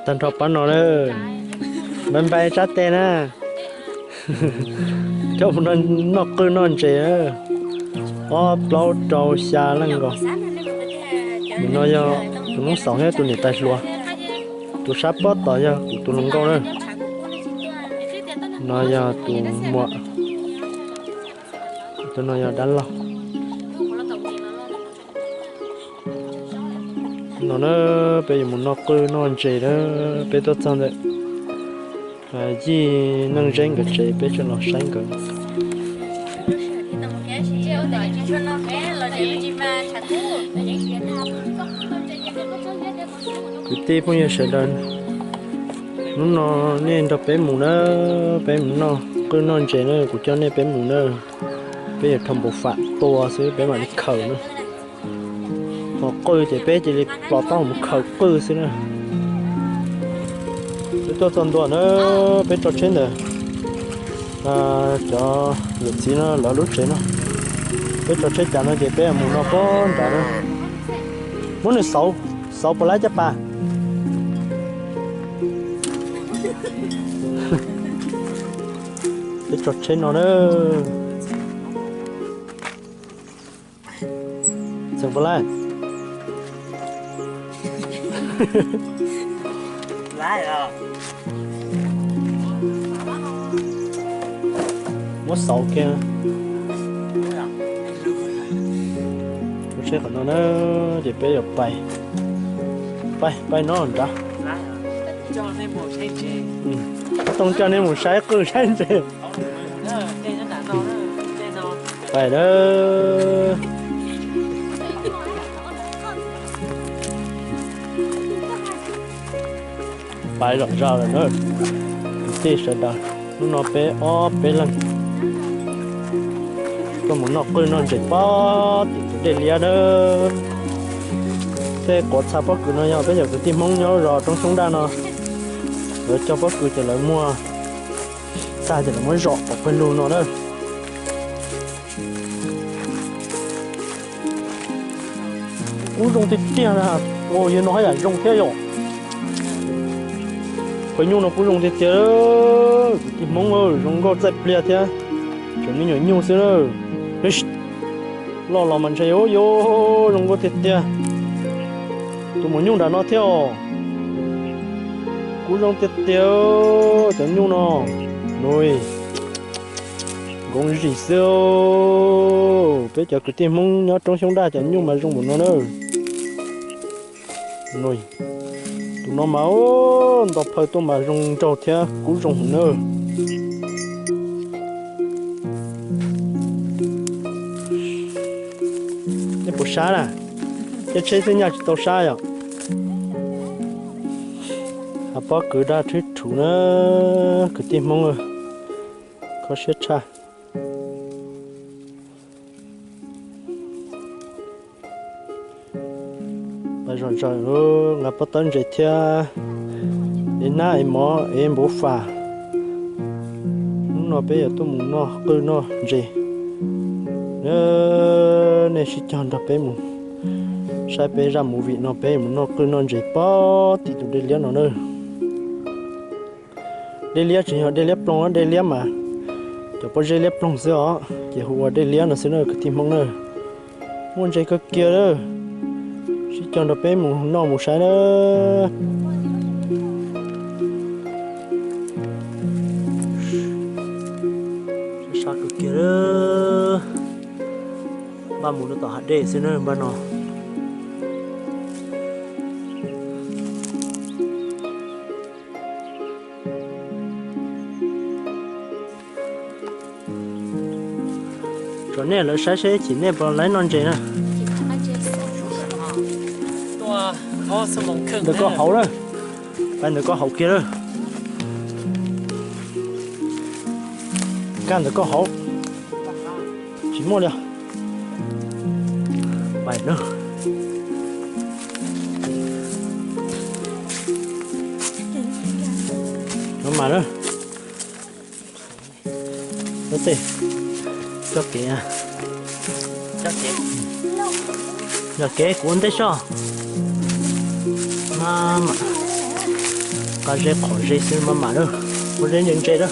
Tag nrho pab no na, npai npai tsab tes na, coj mus noj qwj noj ntses na. Ob plaub rau xya leej nkaus. Tus no yog tus noob xaus thiab tus niam tais hluas. Tus sab pob tod yog kuv tus hluas nkauj na. No yog tus muam. Tus no yog dab laug. No na, peb yuav mus noj qwj noj ntses na, peb tuaj txog ntawm Yij Neej Zeb nkawd tsev peb tseem los saib nkawd. Kwv tij phooj ywg sawv daws, hnub no nej nrog peb mus na, peb mus noj qwj noj ntses na, kuv coj nej peb mus na. Peb yuav thauj npau fam tua xwb peb mam li khaws na. Hos qwj ces peb cia li plos taub hau mus khaws qwj xwb na. Peb tuaj txog ntua na, peb tso tsheb ntawm cov yawm txiv no lawv lub tsev no. Peb tso tsheb cas no ces peb mus no pob nrad na. Muab nws xauv, xauv puas laib caj pas. Peb tso tsheb no na. Txeem puas laib? Muab xauv kiag. Lub tsheb qhov no na, ces peb yuav pais, pais, pais no nrad. Tooj coj nej mus saib qwj saib ntses. Pais lawm. Pais zom zaws lawm na. Kwv tij sawv daws, hnub no peb ob peb leeg tuaj mus noj qwj noj ntses pob tim tus dej liab na. Tej quav txha pob kws no yog peb cov kwv tij Hmoob nyob zos Roob Xyoob Daj no, lawv cog pob kws ces lawv muag tag ces lawv muab zom pov pawg lug no na. Kub zoo tiag tiag na. Ua yog no haj yam zoo thiab yom. Pawg nyuj no kub zoo tiag tiag. Kwv tij Hmoob zoo nkauj txaij pliag thiab. Tseem me nyuam nyuj xwb na. Loj los mas ntshe yuav zoo nkauj tiag tiag. Tus maum nyuj nram no thiab os. Kub zoo tiag tiag cov nyuj no. Nws nkoos zim xwb. Peb cov kwv tij Hmoob nyob Roob Xyoob Daj cov nyuj mas zoo npaum no na. Tus no mas nto phaw tuaj mas zoo nraug thiab kub zoo heev na. Nej puas sab na? Caij tsheb xwb nyaj tsis tau sab yom. Hav pob kws daj rhwb rhuv na, kwv tij Hmoob, kho siab tshaj. Pais zom zaws, nqa pob tawb ntses thiab ev nab ev mov ev npuv fam. Hnub no peb yuav tuaj mus noj qwj noj ntses. Nej sib cog nrog peb mus saib peb zaj movie no, peb mus noj qwj noj ntses pob tim tus dej liab no na. Dej liab tsis yog dej liab ploog, dej liab mas cov pob zeb liab ploog xwb os, ces hu ua dej liab no xwb na kwv tij Hmoob na. Muaj ntses kawg kiag lawm, sib cog nrog peb mus noj mus saib na. Sab kawg kiag, npaj mus rau tom hav dej xwb na npaj no. Tsom nej lawv saib seb chim nej puas laib noj ntses na. Ntawm koj hauv lawm, pais ntawm koj hauv kiag lawm. Kaj ntawm koj hauv, tsis muaj li. Pais na. Cov mas na. Ua tej, coj kev, coj kev, yog kev kuv ua ntej soj. Maj mam, nqa zeb qhov zeb xwb maj mam na, muaj zeb ntse ntse na.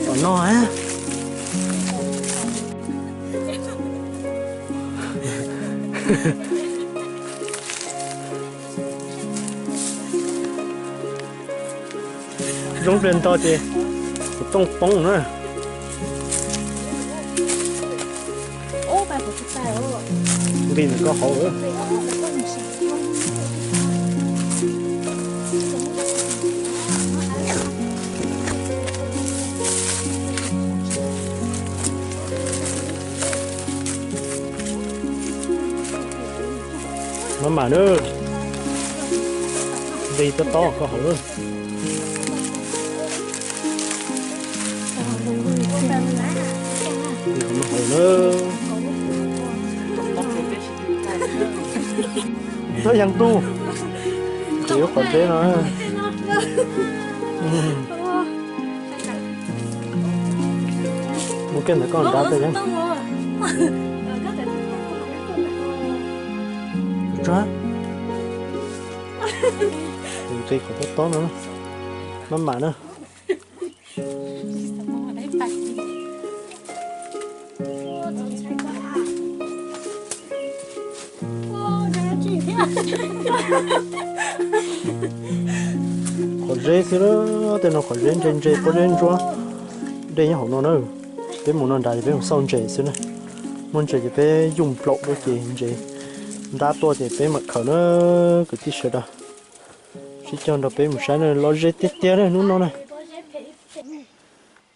Tom no, zoo pliag nto ces kuv tooj poob na. Nqis ntawm koj hauv. Maj mam na, nqis tob tob koj hauv na. Nqis hauv no hauv na. Txhob yees tu, ces yuav qhov zeb no. Mus kiag ntawm koj nrad tau yeeb. Nqis qhov tob tob no, maj mam na. Qhov zeb xwb na, tej no qhov zeb ntse ntse, pob zeb ntsuab dej nyob hauv no na. Peb mus no nrad ces peb mus xauj ntses xwb na. Muaj ntses ces peb yuj nplaum dua ces ntses ntab tuaj ces peb mam khaws na kwv tij sawv daws. Sib cog nrog peb mus saib na, los ze tiag tiag na hnub no na.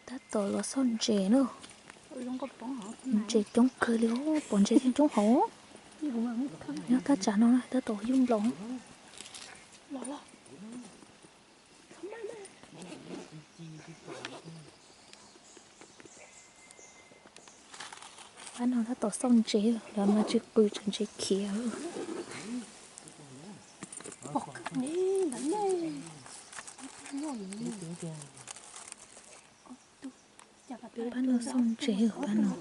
Tab tom los xauj ntses na. Ntses coob kawg li, pom ntses coob coob hauv. Nyob thaj tsam no na tab tom yuj nplaum. Pab no tab tom xauj ntses, lawv mas tsis qw tsam ntses khiav. Pab no xauj ntses, pab no.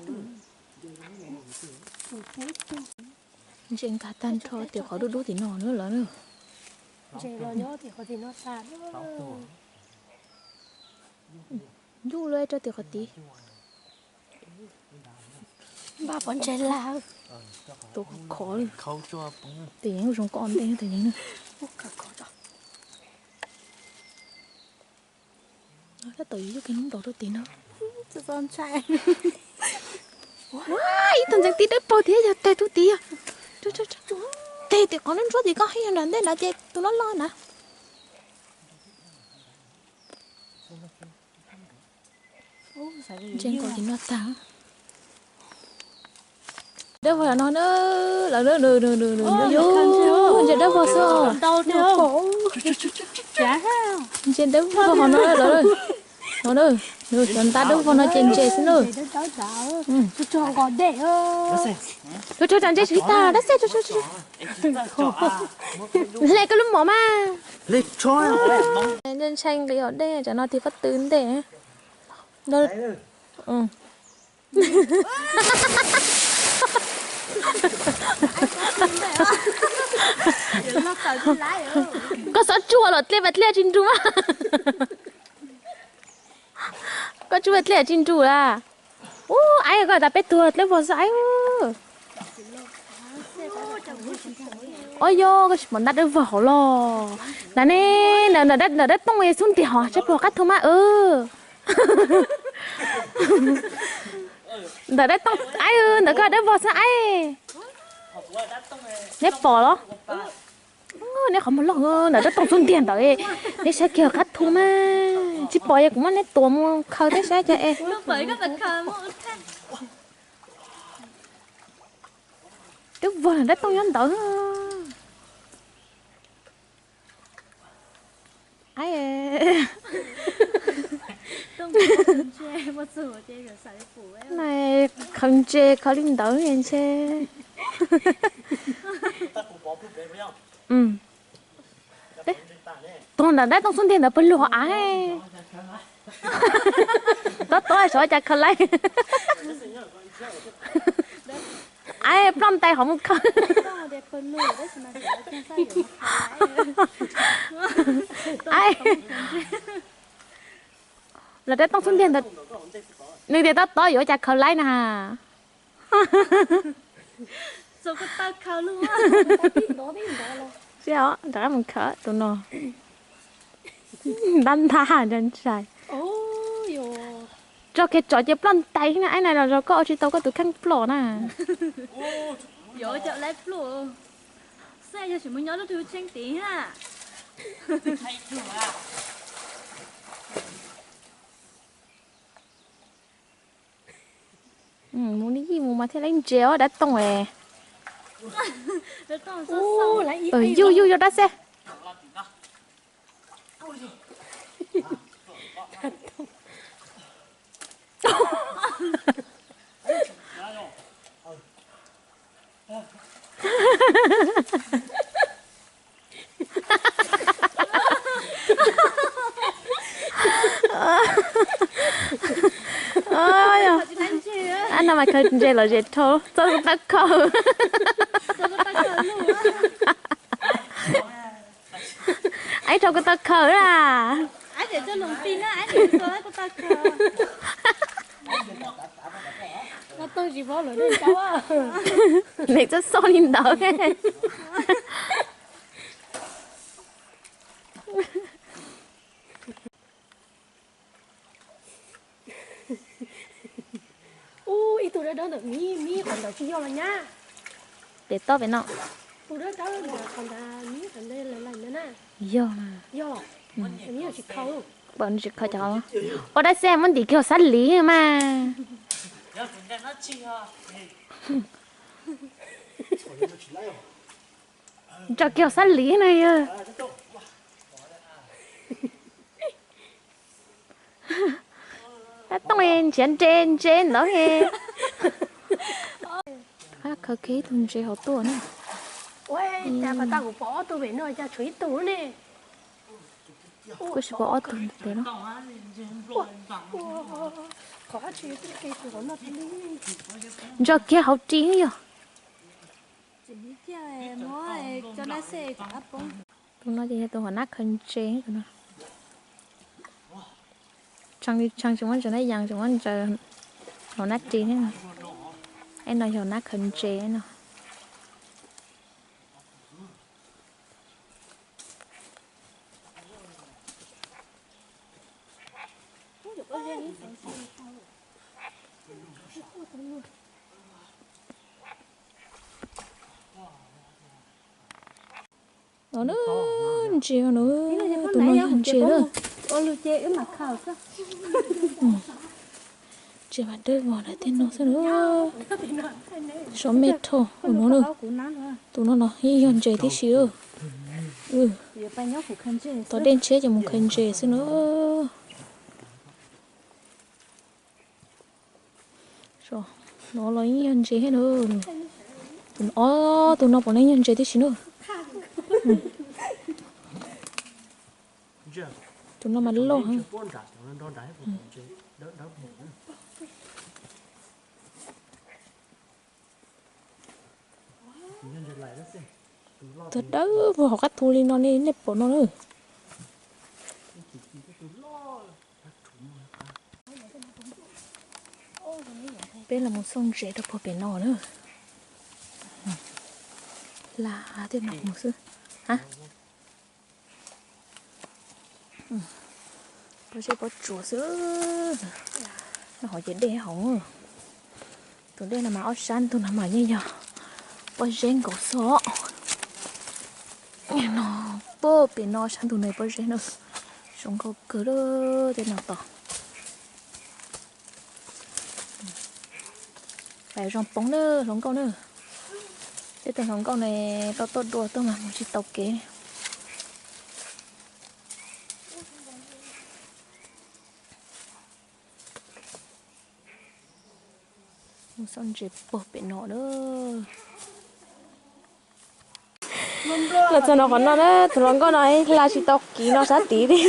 Ntses nkag tag nrho tim qhov dub dub tim no na lawm. Ntuj lawm rau tim qhov tid. Npaj pov ntses lawm. Tus khov khov li. Tus yeeb zoo koj ntej tus yeeb na. Tab tom yuav yuj kiag lub nplaum rau tim no. Ib tug ntxeev tib dawb paug thiab yog teg tug tid yog. Teg tim qhov ntsuab tim koj hib yog nram ntej nrad ces tus no loj na. Ntses nkaus tim no tag. Dawb vog no na, lawv ntses dawb vog xwb. Ntses dawb vog hov no lawv, no na, xyov ntab dawb vog no ces ntses xwb na. Tuaj tso tsam ntses tsis tag dab xej. Hle koj lub mom mas. Ntshai nqis hauv dej tsam no tig pob tw ntej. Koj xob tsuag los dlej pas dlej tsis nrug mas. Koj tsuag dlej tsis nrug las. Ub, aib koj tas peb tuag dlej vog xwb aib. Ob yog koj tsis pom ntab dawb vog hauv los. Ntawm ne, ntawm dab tooj xub ntiag hov saib puas qab thu mas. Ntawm dab tooj aib, ntawm koj dawb vog xwb aib. Neb pom los? Neb qhov muag loj ntawm dab tooj xub ntiag ntawd, neb saib kiag qab thu mas. Tsis pom yog kuv muab neb tuav mus khaws tej saib cas es. Twb vog ntawm dab tooj nyob ntawd. Khaws ntses khaws li ntawd ntshe. Tuag ntawm dab tooj xub ntiag ntawd puas luag aib. Tob tob sav cas khaws lawm. Aib, ploj ntais hov mus khaws. Los rab tooj xub ntiag ntawd, nws tias tob tob yuav ua cas khaws laib na. Rov qab mus khaws tus no. Ntab ntab ntshai ntshai. Tso kiag tsom ces ploj ntais na, aib na los koj ua tsis tau koj tus kheej ploj na. Mus li yij mus mas thiaj li ntse os dab tooj es. Yug yug yog dab xeb. Ab no mas khaws ntses los zem dhau txog kuv tau khaws. Aib rau kuv tau khaws na. Nws txoj xoj li ntawd. Ib tug dawb dawb ntawm miv, miv qhov ntawd tsis yog los nyab. Pem toj pem no. Tus dawb dawb ntawm qhov ntawd miv qhov ntawd lawm na. Yog na. Yog, miv tsis khaws. Pom nws tsis khaws cov. Ua dab xeb muab ntim kiag sab liv mas. Tso kiag sab liv na yog. Tab tooj nrhiav nres nres ntawd he. Khaws kiag ib tug ntses hauv tuaj na. Cas kuv pom ob tug pem no cas tshuav ib tug ne. Kuj tsis pom ob tug pem no. Ntso kiag hauv ris yog. Tus no ces yog tus hauv nab khaws ntses tus no. Tshee li tshee tsis muab ntsaws nab yas, tsis muab ntsaws hauv nab ris thiab. Ib no yog nab khaws ntses no. No na, ntses no, tus no yog ntses lawm. Ntses mas dawb vog lawm tej no xwb na. Sov me rho no na. Tus no no yeej yog ntses tib si. Tom dej ntshiab ces mus khaws ntses xwb na. No los yeej yog ntses thiab na. Tus no, tus no puav leej yog ntses tib si na. Tus no mas loj heev. Tus dawb vog hauv qab tu li no ne, nej pom no na. Peb los mus xauj ntses rau puag pem no na. Hla tej no mus xwb. Pob zeb pob tsuas xwb. Nyob hauv ces dej hauv. Tus dej no mas ob sab ntug no mas yeej yog pob zeb nkaus xwb. No, puag pem no sab ntug no pob zeb na. Zoo nkauj kawg tej no tos. Pais zoo poob na hluas nkauj na. Tej tug hluas nkauj ne tau tuaj dua tuaj mas mus tsis tau kev. Mus xauj ntses puag pem no na. Los txog no qhov no na, tus hluas nkauj no hla tsis tau kiv no sab tid li.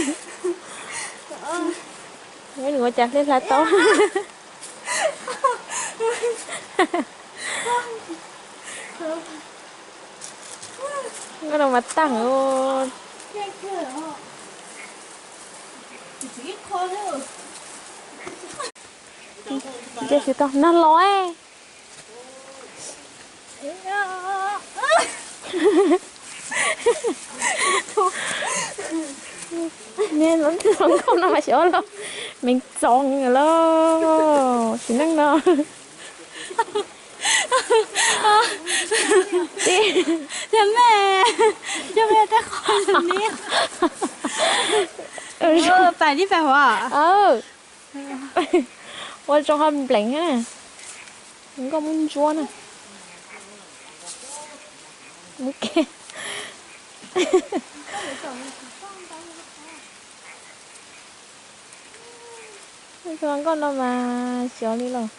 Nws ua cas hle hla tau. Nkauj no mas tag. Ntsej xwb tau nag los. Nkauj no mas xyov los meej txoos lawm sim neej no. Yog mej, yog mej rab qhua ni. Pais dib pais huav. Ua zoo ho npleev na. Nkauj muab ntsuab na. Nkauj no mas xyov li los.